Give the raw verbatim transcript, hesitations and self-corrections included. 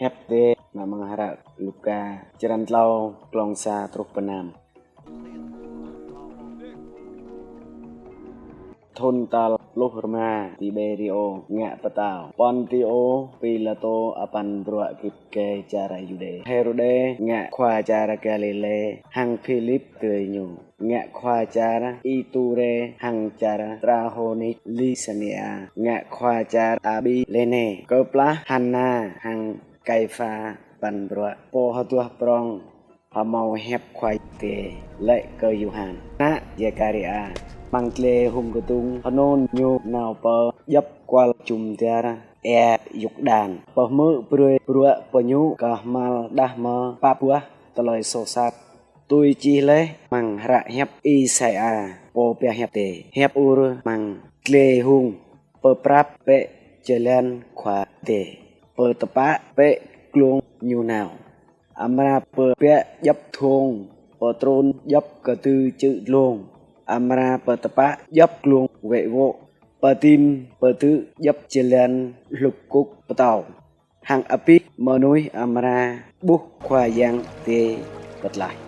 Hiăp Adai mơ̆ng hră Luka, črăn klâo, klŏng sa truh pơ năm. Thun tal pluh rơma Tiberiô ngă pơtao, Pôntiô Pilatô apăn bruă git gai čar Yuđê, Hêrôđê ngă khua čar Galilê, hăng Philip adơi ñu ngă khua čar Iturê, hăng čar Trahônik, Lisania ngă khua čar Abilênê, kơplah Hana hăng Kaipha apăn bruă. Pô hơduah prong hơmâo hiăp Khua Yang Adai laĭ kơ Yôhan, ană Zakaria, amăng tlê hung kơdŭng hơnŭn ñu nao pơ djŏp kual jum dar ia Yôrdan, pơhmư̆ brơi bruă pơñu kơ hmal đah mơ̆ pap buah tơlơi soh sat, tui čih laih amăng hră hiăp Isaia pô pơhiăp Adai: Hiăp ur amăng tlê hung, pơprap bĕ jơlan Khua Adai, pơtơpă bĕ glông ñu nao, amra pơbiă djŏp dhông, pơtrun djŏp kơdư čư̆ dlông, amra pơtơpă djŏp glông wĕ wô̆, pơdim pơdư̆ djŏp jơlan hlŭk kŭk pơtâo, hăng abih mơnuih amra ƀuh Khua Yang Adai pơtlaih.